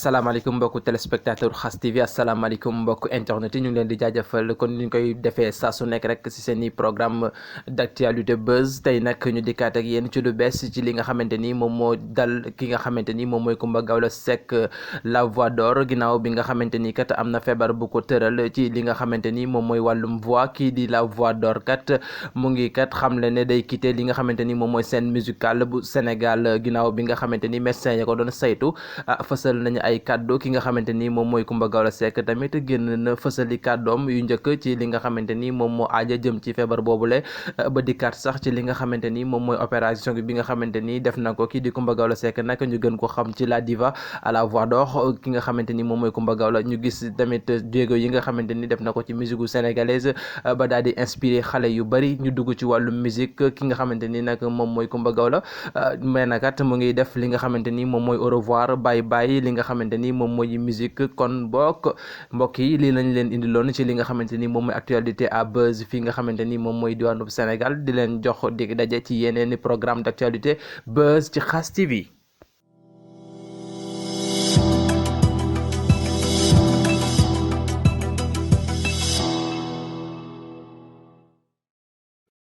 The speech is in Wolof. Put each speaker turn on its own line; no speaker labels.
asalaamaaleykum mbokku téléspectateur Khass TV asalaamaaleykum mbokku internet yi ñu ngi leen di jaajëfal kon ni ñu koy defee saa su nekk rek ci seen i programme d'actualité buzz tey nag ñu dikkaat ak yéen ci lu bees ci li nga xamante ni moom moo dal ki nga xamante ni moom mooy Coumba Gawlo Seck la voix d'or ginnaaw bi nga xamante ni kat am na feebar bu ko tëral ci li nga xamante ni moom mooy wàllum voix kii di la voix d'or kat mu ngi kat xamle ne day quitter li nga xamante ni moom mooy scène musicale bu Sénégal ginnaaw bi nga xamante ni médecin ya ko doon saytu fësal nañu ay kaddu ki nga xamante ni moom mooy Coumba Gawlo Seck tamit génn na fësali kàddoom yu njëkk ci li nga xamante ni moom moo aaja jëm ci feebar boobule ba dikkaat sax ci li nga xamante ni moom mooy opération bi nga xamante ni def na ko kii di Coumba Gawlo Seck nag ñu gën ko xam ci la diva à la voix d'or ki nga xamante ni moom mooy Coumba Gawlo ñu gis tamit jéego yi nga xamante ni def na ko ci musique sénégalaise ba daal di inspiré xale yu bari ñu dugg ci wàllum musique ki nga xamante ni nag moom mooy Coumba Gawlo mais nag kat mu ngi def li nga xamante ni moom mooy au revoir bye bye li nga xamante ni moom mooy musique kon mbokk yi lii lañ leen indiloon ci li nga xamante ni moom mooy actualité à buzz fii nga xamante ni moom mooy diwaanu Sénégal di leen jox dig daje ci yeneeni programme d'actualité buzz ci Khass TV.